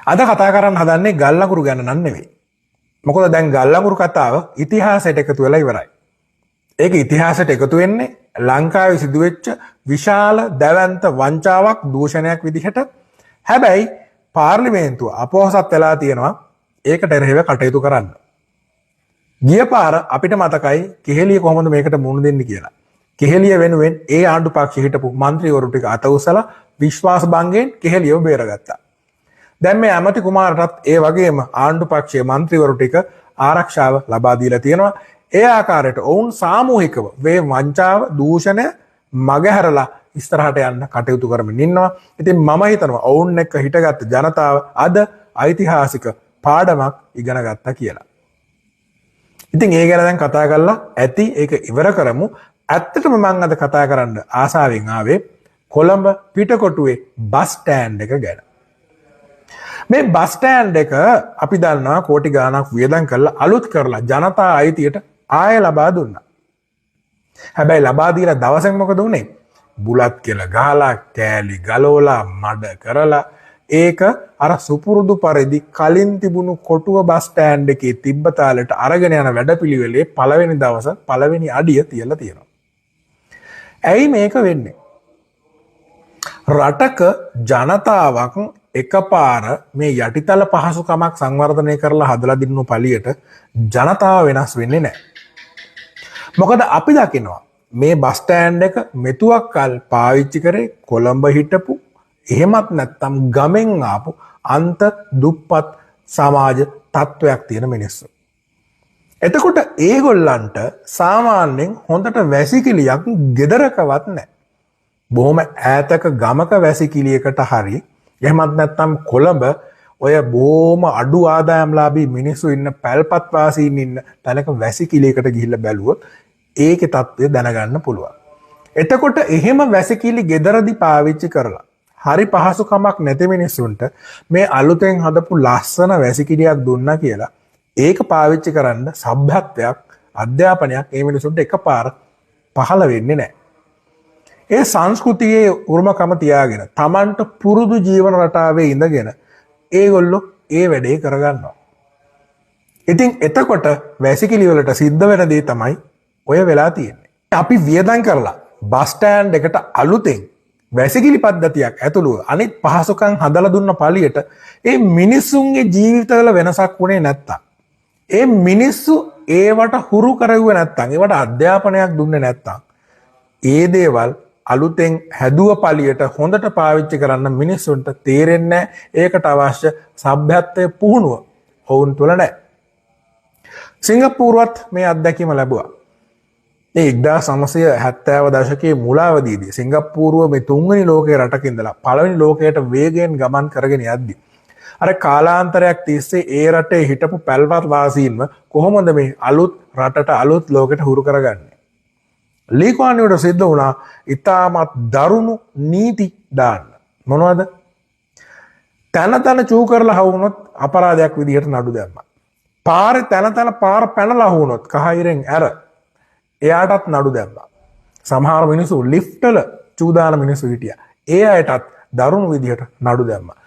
අද කතා කරන්න හදන්නේ ගල් අඟුරු ගැන නම් නෙවෙයි. මොකද දැන් ගල් අඟුරු කතාව ඉතිහාසයට එකතු වෙලා ඉවරයි. ඒක ඉතිහාසයට එකතු වෙන්නේ ලංකාවේ සිදුවෙච්ච විශාල දැවැන්ත වංචාවක් දූෂණයක් විදිහට. හැබැයි පාර්ලිමේන්තුව අපොහසත් වෙලා තියෙනවා ඒකට එරෙහිව කටයුතු කරන්න. ගිය පාර අපිට මතකයි කෙහෙලිය කොහොමද මේකට මුහුණ දෙන්නේ කියලා. කෙහෙලිය වෙනුවෙන් ඒ ආණ්ඩු පක්ෂ හිටපු මන්ත්‍රීවරු ටික අත උස්සලා විශ්වාස භංගයෙන් කෙහෙලියව බේරගත්තා. දැන් මේ ඇමති කුමාරටත් ඒ වගේම ආණ්ඩු පක්ෂයේ මන්ත්‍රීවරු ටික ආරක්ෂාව ලබා දීලා තියෙනවා. ඒ ආකාරයට ඔවුන් සාමූහිකව මේ වංචාව දූෂණය මගහැරලා ඉස්සරහට යන්න කටයුතු කරමින් ඉන්නවා. ඉතින් මම හිතනවා ඔවුන් එක්ක හිටගත්ත ජනතාව අද ඓතිහාසික පාඩමක් ඉගෙන ගත්තා කියලා. ඉතින් ඒ ගැන දැන් කතා කරලා ඇති, ඒක ඉවර කරමු. ඇත්තටම මං අද කතා කරන්න ආසාවෙන් ආවේ කොළඹ පිටකොටුවේ බස් ස්ටෑන්ඩ් එක ගැන. මේ බස් ස්ටෑන්ඩ් එක අපි දන්නවා කෝටි ගාණක් වියදම් කරලා අලුත් කරලා ජනතා අයිතියට ආය ලබා දුන්නා. හැබැයි ලබා දීලා දවසෙන් මොකද වුනේ? බුලත් කියලා ගහලා කෑලි ගලවලා මඩ කරලා ඒක අර සුපුරුදු පරිදි කලින් තිබුණු කොටුව බස් ස්ටෑන්ඩ් එකේ තිබ්බ තාලෙට අරගෙන යන වැඩපිළිවෙලේ පළවෙනි දවස පළවෙනි අඩිය තියලා තියෙනවා. ඇයි මේක වෙන්නේ? රටක ජනතාවක් එකපාර මේ යටිතල පහසුකමක් සංවර්ධනය කරලා හදලා දිනු පළියට ජනතාව වෙනස් වෙන්නේ නැහැ. මොකද අපි දකිනවා මේ බස් ස්ටෑන්ඩ් එක මෙතුවක් කල් පාවිච්චි කරේ කොළඹ හිටපු එහෙමත් නැත්නම් ගමෙන් ආපු අන්ත දුප්පත් සමාජ තත්ත්වයක් තියෙන මිනිස්සු. එතකොට ඒගොල්ලන්ට සාමාන්‍යයෙන් හොඳට වැසිකිළියක් ගෙදරකවත් නැහැ. බොහොම ඈතක ගමක වැසිකිළියකට හරි එහෙමත් නැත්නම් කොළඹ ඔය බොහොම අඩු ආදායම්ලාභී මිනිස්සු ඉන්න පැල්පත් වාසීන් ඉන්න තැනක වැසිකිළියකට ගිහිල්ලා බැලුවොත් ඒකේ තත්ත්වය දැනගන්න පුළුවන්. එතකොට එහෙම වැසිකිලි ගෙදරදි පාවිච්චි කරලා හරි පහසුකමක් නැති මිනිස්සුන්ට මේ අලුතෙන් හදපු ලස්සන වැසිකිළියක් දුන්නා කියලා ඒක පාවිච්චි කරන්න සભ્યත්වයක් අධ්‍යාපනයක් ඒ මිනිසුන්ට එකපාර පහළ වෙන්නේ නැහැ. ඒ සංස්කෘතියේ උරුමකම තියාගෙන Tamanට පුරුදු ජීවන රටාවේ ඉඳගෙන ඒගොල්ලෝ ඒ වැඩේ කරගන්නවා. ඉතින් එතකොට වැසිකිලි වලට සිද්ධ වෙන දේ තමයි ඔය වෙලා තියෙන්නේ. අපි වියදම් කරලා බස් ස්ටෑන්ඩ් එකට අලුතෙන් වැසිකිලි පද්ධතියක් ඇතුළුව අනිත් පහසුකම් හදලා දුන්න පළියට ඒ මිනිස්සුන්ගේ ජීවිතවල වෙනසක් වුණේ නැත්තම්, ඒ මිනිස්සු ඒවට හුරු කරවුවේ නැත්තම්, ඒවට අධ්‍යාපනයක් දුන්නේ නැත්තම්, ඒ දේවල් අලුතෙන් හැදුව පළියට හොඳට පාවිච්චි කරන්න මිනිස්සුන්ට තේරෙන්නේ නැහැ. ඒකට අවශ්‍ය සભ્યත්වය පුහුණුව ඔවුන් තුළ නැහැ. සිංගප්පූරුවත් මේ අත්දැකීම ලැබුවා. මේ 1970 දශකයේ මුලාවදීදී සිංගප්පූරුව මේ තුන්වෙනි ලෝකයේ රටක ඉඳලා පළවෙනි ලෝකයට වේගයෙන් ගමන් කරගෙන යද්දී අර කාලාන්තරයක් තිස්සේ ඒ රටේ හිටපු පැල්පත් වාසීන්ව කොහොමද මේ අලුත් රටට අලුත් ලෝකෙට හුරු කරගන්නේ? ලී කුවන් යූට සිද්ධ වුණා ඉතාමත් දරුණු නීති දාන්න. මොනවද? තන තන චූ කරලා හවුනොත් අපරාධයක් විදිහට නඩු දැම්මා. පාරේ තන තන පාර පැනලා හවුනොත් කහිරෙන් ඇර එයාටත් නඩු දැම්මා. සමහර මිනිස්සු ලිෆ්ට් වල චූ දාන මිනිස්සු හිටියා. ඒ අයටත් දරුණු විදිහට නඩු දැම්මා.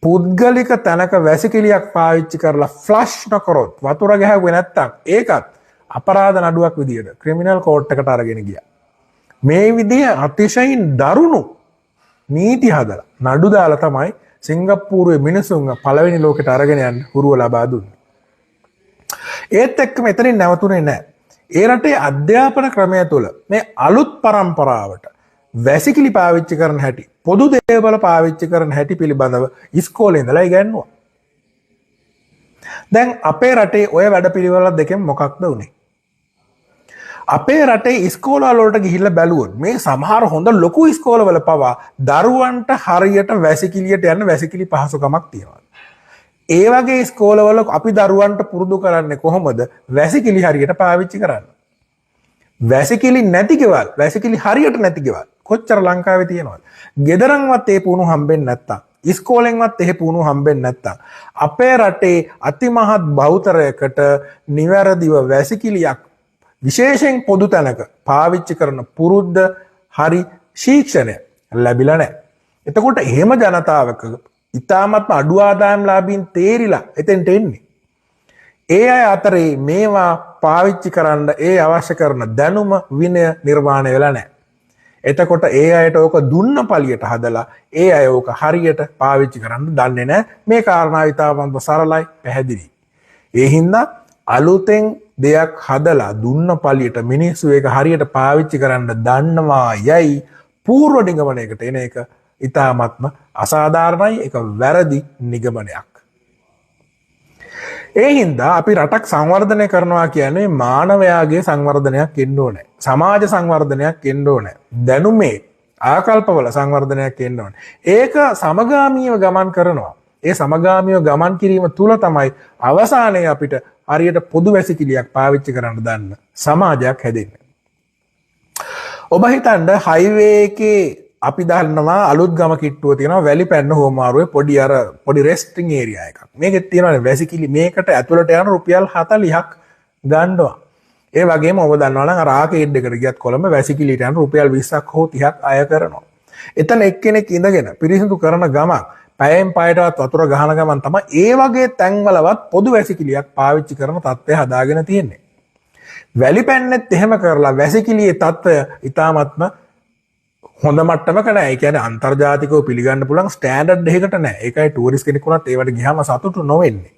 පුද්ගලික තැනක වැසිකිළියක් පාවිච්චි කරලා ෆ්ලෂ් නොකරොත් වතුර ගැහුවේ නැත්තම් ඒකත් අපරාධ නඩුවක් විදිහට ක්‍රිමිනල් කෝට් එකට අරගෙන ගියා. මේ විදිහ අතිශයින් දරුණු නීති හදලා නඩු දාලා තමයි සිංගප්පූරුවේ මිනිසුන්ව පළවෙනි ලෝකෙට අරගෙන යන්න හුරුව ලබා දුන්නේ. ඒත් එක්කම එතනින් නැවතුනේ නෑ. ඒ රටේ අධ්‍යාපන ක්‍රමය තුළ මේ අලුත් පරම්පරාවට වැසිකිලි පාවිච්චි කරන හැටි, පොදු දේපල පාවිච්චි කරන හැටි පිළිබඳව ඉස්කෝලේ ඉඳලා ඉගැන්නුවා. දැන් අපේ රටේ ඔය වැඩපිළිවෙල දෙකෙන් මොකක්ද වුනේ? අපේ රටේ ඉස්කෝලවල වලට ගිහිල්ලා බැලුවොත් මේ සමහර හොඳ ලොකු ඉස්කෝලවල පවා දරුවන්ට හරියට වැසිකිළියට යන්න වැසිකිලි පහසුකමක් තියෙනවා. ඒ වගේ ඉස්කෝලවල අපි දරුවන්ට පුරුදු කරන්නේ කොහොමද වැසිකිලි හරියට පාවිච්චි කරන්න? වැසිකිලි නැති ගෙවල්, වැසිකිලි හරියට නැති ගෙවල් කොච්චර ලංකාවේ තියෙනවද? ගෙදරන්වත් ඒ පුහුණු හම්බෙන්නේ නැත්තම්, ඉස්කෝලෙන්වත් එහෙ පුහුණු හම්බෙන්නේ නැත්තම් අපේ රටේ අතිමහත් බහුතරයකට නිවැරදිව වැසිකිළියක් විශේෂයෙන් පොදු තැනක පාවිච්චි කරන පුරුද්ද හරි ශික්ෂණය ලැබිලා නැහැ. එතකොට එහෙම ජනතාවක ඉතාමත්ම අඩු ආදායම්ලාභීන් තේරිලා එතෙන්ට එන්නේ. ඒ අය අතරේ මේවා පාවිච්චි කරන්න ඒ අවශ්‍ය කරන දැනුම විනය නිර්මාණය වෙලා නැහැ. එතකොට ඒ අයට ඕක දුන්න පළියට හදලා ඒ අය ඕක හරියට පාවිච්චි කරන්න දන්නේ නැහැ. මේ කාරණාව ඉතාමත්ම සරලයි, පැහැදිලි. ඒ හින්දා අලුතෙන් දෙයක් හදලා දුන්න පළියට මිනිස්සු ඒක හරියට පාවිච්චි කරන්න දන්නවා යයි පූර්ව නිගමනයකට එන එක ඉතාමත්ම අසාධාරණයි, ඒක වැරදි නිගමනයක්. ඒ හින්දා අපි රටක් සංවර්ධනය කරනවා කියන්නේ මානවයාගේ සංවර්ධනයක් එන්න ඕනේ. සමාජ සංවර්ධනයක් එන්න ඕනේ. දැනුමේ ආකල්පවල සංවර්ධනයක් එන්න ඕනේ. ඒක සමගාමීව ගමන් කරනවා. ඒ සමගාමීව ගමන් කිරීම තුල තමයි අවසානයේ අපිට හරියට පොදු වැසිකිළියක් පාවිච්චි කරන්න දන්න සමාජයක් හැදෙන්නේ. ඔබ හිතන්න හයිවේ එකේ අපි දන්නවා අලුත් ගම කිට්ටුව තියෙනවා වැලිපැන්න හෝමාරුවේ පොඩි අර පොඩි රෙස්ටිං ඒරියා එකක්. මේකෙත් තියෙනවානේ වැසිකිලි. මේකට ඇතුළට යන රුපියල් 40ක් ගන්නවා. ඒ වගේම ඔබ දන්නවා නම් අර ආකේඩ් එකට ගියත් කොළඹ වැසිකිළියට යන රුපියල් 20ක් හෝ 30ක් අය කරනවා. එතන එක්කෙනෙක් ඉඳගෙන පිරිසිදු කරන ගමන් පැයෙන් පැයටවත් වතුර ගහන ගමන් තමයි ඒ වගේ තැන්වලවත් පොදු වැසිකිළියක් පාවිච්චි කරන තත්ත්වය හදාගෙන තියෙන්නේ. වැලිපැන්නෙත් එහෙම කරලා වැසිකිළියේ තත්ත්වය ඉතාමත්ම හොඳ මට්ටමක නෑ. ඒ කියන්නේ අන්තර්ජාතිකව පිළිගන්න පුළුවන් ස්ටෑන්ඩඩ් එකකට නෑ. ඒකයි ටූරිස්ට් කෙනෙක් වුණත් ඒවට ගියාම සතුටු නොවෙන්නේ.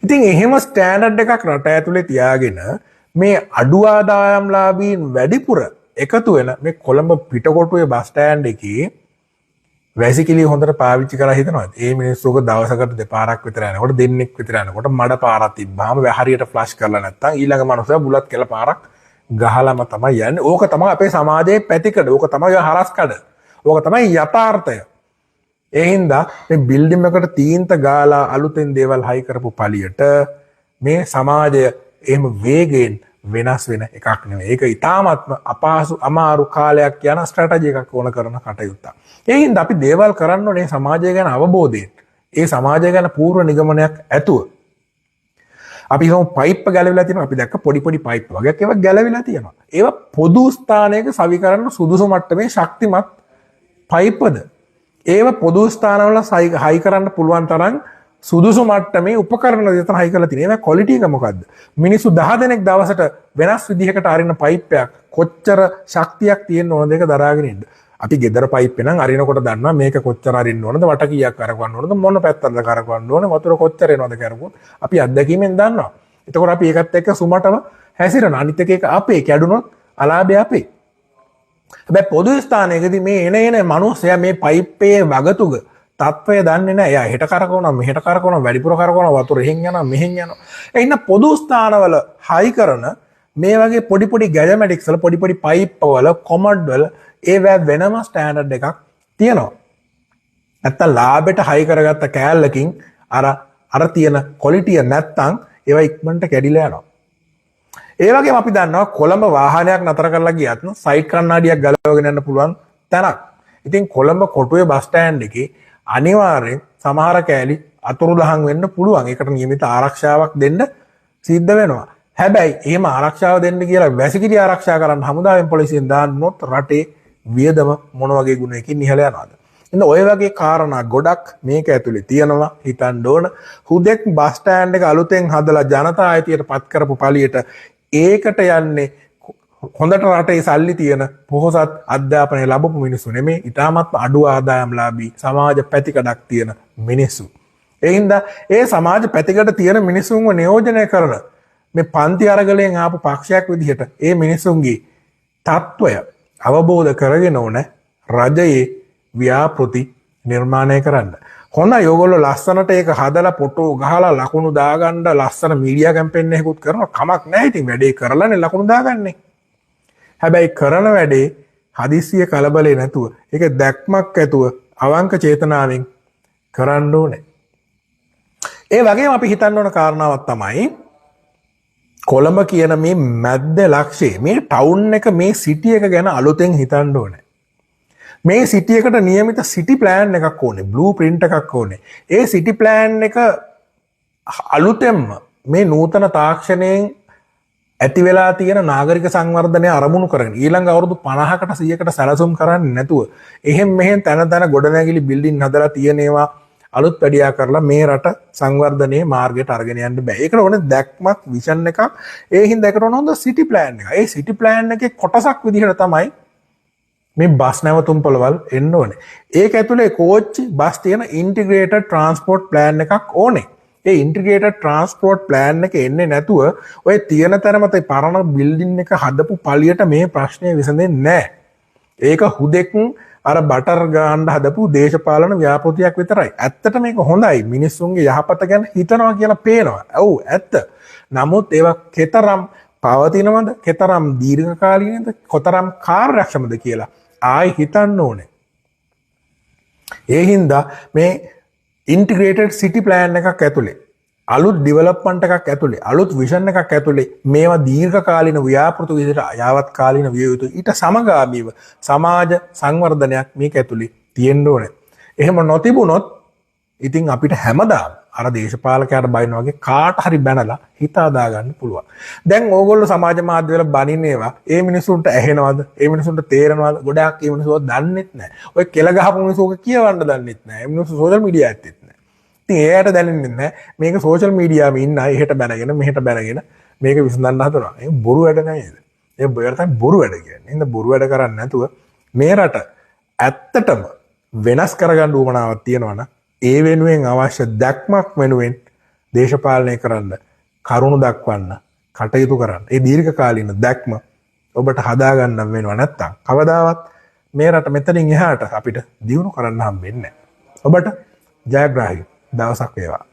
ඉතින් එහෙම ස්ටෑන්ඩඩ් එකක් රට ඇතුලේ තියාගෙන මේ අඩු ආදායම්ලාභීන් වැඩිපුර එකතු වෙන මේ කොළඹ පිටකොටුවේ බස් ස්ටෑන්ඩ් එකේ වැසිකිළිය හොඳට පාවිච්චි කරලා හිතනවා. ඒ මිනිස්සු ඔක දවසකට දෙපාරක් විතර යනකොට දෙන්නෙක් විතර යනකොට මඩ පාරක් තිබ්බාම හරියට ෆ්ලෂ් කරලා නැත්තම් ඊළඟ මනුස්සයා බුලත් කියලා පාරක් ගහලම තමයි යන්නේ. ඕක තමයි අපේ සමාජයේ පැතිකඩ. ඕක තමයි ඔය හරස් කඩ. ඕක තමයි යථාර්ථය. ඒ හින්දා මේ බිල්ඩින් එකට තීන්ත ගාලා අලුතෙන් දේවල් හයි කරපු පළියට මේ සමාජය එහෙම වේගයෙන් වෙනස් වෙන එකක් නෙවෙයි. ඒක ඉතාමත්ම අපහසු අමාරු කාලයක් යන ස්ට්‍රැටජි එකක් ඕන කරන කටයුත්තක්. ඒ හින්දා අපි දේවල් කරන්න ඕනේ සමාජය ගැන අවබෝධයෙන්. ඒ සමාජය ගැන පූර්ව නිගමනයක් ඇතුව. අපි හිතමු පයිප්ප ගැලවිලා තියෙනවා. අපි දැක්ක පොඩි පොඩි පයිප් වගේක් ඒවා ගැලවිලා තියෙනවා. ඒවා පොදු ස්ථානයක සවි කරන්න සුදුසු මට්ටමේ ශක්තිමත් පයිප්පද? ඒවා පොදු ස්ථානවල හයි කරන්න පුළුවන් තරම් සුදුසු මට්ටමේ උපකරණ දෙතන හයි කරලා තියෙනවා. ඒවා ක්වොලිටි එක මොකද්ද? මිනිස්සු 10 දෙනෙක් දවසට වෙනස් විදිහකට අරින පයිප්පයක් කොච්චර ශක්තියක් තියෙන්න ඕනද ඒක දරාගෙන ඉන්න. අපි ගෙදර පයිප් එක නම් අරිනකොට දන්නවා මේක කොච්චර අරින්න ඕනද, වට කීයක් කරකවන්න ඕනද, මොන පැත්තටද කරකවන්න ඕන, වතුර කොච්චර එනවද කරපුවොත් අපි අත්දැකීමෙන් දන්නවා. එතකොට අපි ඒකත් එක්ක සුමටව හැසිරෙනවා. අනිත් එක ඒක අපේ කැඩුනොත් අලාභය අපේ. හැබැයි පොදු ස්ථානයකදී මේ එන එන මනුස්සයා මේ පයිප්පේ වගතුග තත්ත්වය දන්නේ නැහැ. එයා හෙට කරකවනවා, මෙහෙට කරකවනවා, වැඩිපුර කරකවනවා, වතුර එහෙන් යනවා, මෙහෙන් යනවා. ඒ ඉන්න පොදු ස්ථානවල හයි කරන මේ වගේ පොඩි පොඩි ගැජමැටික්ස් වල, පොඩි පොඩි පයිප් වල, කොමඩ් වල ඒවැ වෙනම ස්ටෑන්ඩඩ් එකක් තියෙනවා. නැත්තම් ලාභෙට හයි කරගත්ත කෑල්ලකින් අර අර තියෙන ක්වොලිටිය නැත්තම් ඒවා ඉක්මනට කැඩිලා යනවා. ඒ වගේම අපි දන්නවා කොළඹ වාහනයක් නතර කරලා ගියත් සයිඩ් කණ්ණාඩියක් ගලවගෙන යන්න පුළුවන් තැනක්. ඉතින් කොළඹ කොටුවේ බස් ස්ටෑන්ඩ් එකේ අනිවාර්යෙන් සමහර කෑලි අතුරුදහන් වෙන්න පුළුවන්. ඒකට නියමිත ආරක්ෂාවක් දෙන්න සිද්ධ වෙනවා. හැබැයි එහෙම ආරක්ෂාව දෙන්න කියලා වැසිකිලි ආරක්ෂා කරන්න හමුදාවෙන් පොලිසියෙන් දාන්නොත් රටේ වියදම මොන වගේ ගුණයකින් ඉහළ යනවද? ඉතින් ඔය වගේ කාරණා ගොඩක් මේක ඇතුලේ තියෙනවා හිතන්න ඕන. හුදෙක් බස් ස්ටෑන්ඩ් එක අලුතෙන් හදලා ජනතා අයිතියට පත් කරපු පළියට ඒකට යන්නේ හොඳට රටේ සල්ලි තියෙන පොහොසත් අධ්‍යාපනය ලැබපු මිනිස්සු නෙමෙයි, ඉතාමත්ම අඩු ආදායම්ලාභී සමාජ පැතිකඩක් තියෙන මිනිස්සු. ඒ හින්දා ඒ සමාජ පැතිකඩ තියෙන මිනිසුන්ව නියෝජනය කරන මේ පන්ති අරගලයෙන් ආපු පක්ෂයක් විදිහට ඒ මිනිසුන්ගේ තත්ත්වය අවබෝධ කරගෙන ඕන රජයේ ව්‍යාපෘති නිර්මාණය කරන්න. හොඳයි, ඔයගොල්ලෝ ලස්සනට ඒක හදලා ෆොටෝ ගහලා ලකුණු දාගන්න ලස්සන මීඩියා කැම්පේන් එකකුත් කරනවා. කමක් නැහැ, ඉතින් වැඩේ කරලානේ ලකුණු දාගන්නේ. හැබැයි කරන වැඩේ හදිස්සිය කලබලේ නැතුව ඒක දැක්මක් ඇතුව අවංක චේතනාවෙන් කරන්න ඕනේ. ඒ වගේම අපි හිතන්න ඕන කාරණාවක් තමයි කොළඹ කියන මේ මැද්ද ලක්ෂයේ මේ ටවුන් එක මේ සිටි එක ගැන අලුතෙන් හිතන්න ඕනේ. මේ සිටි එකට නියමිත සිටි ප්ලෑන් එකක් ඕනේ, බ්ලූ ප්‍රින්ට් එකක් ඕනේ. ඒ සිටි ප්ලෑන් එක අලුතෙන්ම මේ නූතන තාක්ෂණයෙන් ඇති වෙලා තියෙන නාගරික සංවර්ධනය අරමුණු කරගෙන ඊළඟ අවුරුදු 50කට 100කට සැලසුම් කරන්නේ නැතුව එහෙම් මෙහෙම් තැන තැන ගොඩනැගිලි බිල්ඩින් හදලා තියෙන ඒවා අලුත් වැඩියා කරලා මේ රට සංවර්ධනයේ මාර්ගයට අරගෙන යන්න බෑ. ඒකට ඕනේ දැක්මක්, විෂන් එකක්. ඒ හින්දා ඒකට ඕන හොඳ සිටි ප්ලෑන් එකක්. ඒ සිටි ප්ලෑන් එකේ කොටසක් විදිහට තමයි මේ බස් නැවතුම් පොළවල් එන්න ඕනේ. ඒක ඇතුලේ කෝච්චි, බස් තියෙන ඉන්ටිග්‍රේටඩ් ට්‍රාන්ස්පෝර්ට් ප්ලෑන් එකක් ඕනේ. ඒ ඉන්ටිග්‍රේටඩ් ට්‍රාන්ස්පෝර්ට් ප්ලෑන් එක එන්නේ නැතුව ඔය තියෙන තැන මත පරණ බිල්ඩින් එක හදපු පළියට මේ ප්‍රශ්නය විසඳෙන්නේ නැහැ. ඒක හුදෙක් අර බටර් ගාන්න හදපු දේශපාලන ව්‍යාපෘතියක් විතරයි. ඇත්තට මේක හොඳයි. මිනිස්සුන්ගේ යහපත ගැන හිතනවා කියලා පේනවා. ඔව් ඇත්ත. නමුත් ඒවා කෙතරම් පවතිනවද, කෙතරම් දීර්ඝකාලීනද, කොතරම් කාර්යක්ෂමද කියලා ආයි හිතන්න ඕනේ. ඒ හින්දා මේ ඉන්ටිග්‍රේටඩ් සිටි ප්ලෑන් එකක් ඇතුලේ, අලුත් ඩිවලොප්මන්ට් එකක් ඇතුලේ, අලුත් විෂන් එකක් ඇතුලේ මේවා දීර්ඝකාලීන ව්‍යාපෘති විදිහට යාවත් කාලීන විය යුතුයි. ඊට සමගාමීව සමාජ සංවර්ධනයක් මේක ඇතුලේ තියෙන්න ඕනේ. එහෙම නොතිබුණොත් ඉතින් අපිට හැමදාම අර දේශපාලකයාට බයින වගේ කාට හරි බැනලා හිත හදා ගන්න පුළුවන්. දැන් ඕගොල්ලෝ සමාජ මාධ්‍ය වල බනින ඒවා ඒ මිනිසුන්ට ඇහෙනවද? ඒ මිනිසුන්ට තේරෙනවද? ගොඩාක් ඒ මිනිස්සු දන්නෙත් නැහැ. ඔය කෙල ගහපු මිනිස්සු ඔක කියවන්න දන්නෙත් නැහැ. ඒ මිනිස්සු සෝෂල් මීඩියා ඇත්තෙත් නැහැ. ඉතින් ඒ අයට දැනෙන්නේ නැහැ මේක සෝෂල් මීඩියාවේ ඉන්න අය එහෙට බැනගෙන මෙහෙට බැනගෙන මේක විසඳන්න හදනවා. ඒක බොරු වැඩ නේද? ඒ බොරු තමයි බොරු වැඩ කියන්නේ. එහෙනම් බොරු වැඩ කරන්නේ නැතුව මේ රට ඇත්තටම වෙනස් කරගන්න උවමනාවක් තියෙනවා නම් ඒ වෙනුවෙන් අවශ්‍ය දැක්මක් වෙනුවෙන් දේශපාලනය කරන්න, කරුණු දක්වන්න, කටයුතු කරන්න. ඒ දීර්ඝකාලීන දැක්ම ඔබට හදාගන්න වෙනවා. නැත්තම් කවදාවත් මේ රට මෙතනින් එහාට අපිට දියුණු කරන්න හම්බෙන්නේ නැහැ. ඔබට ජයග්‍රාහී දවසක් වේවා.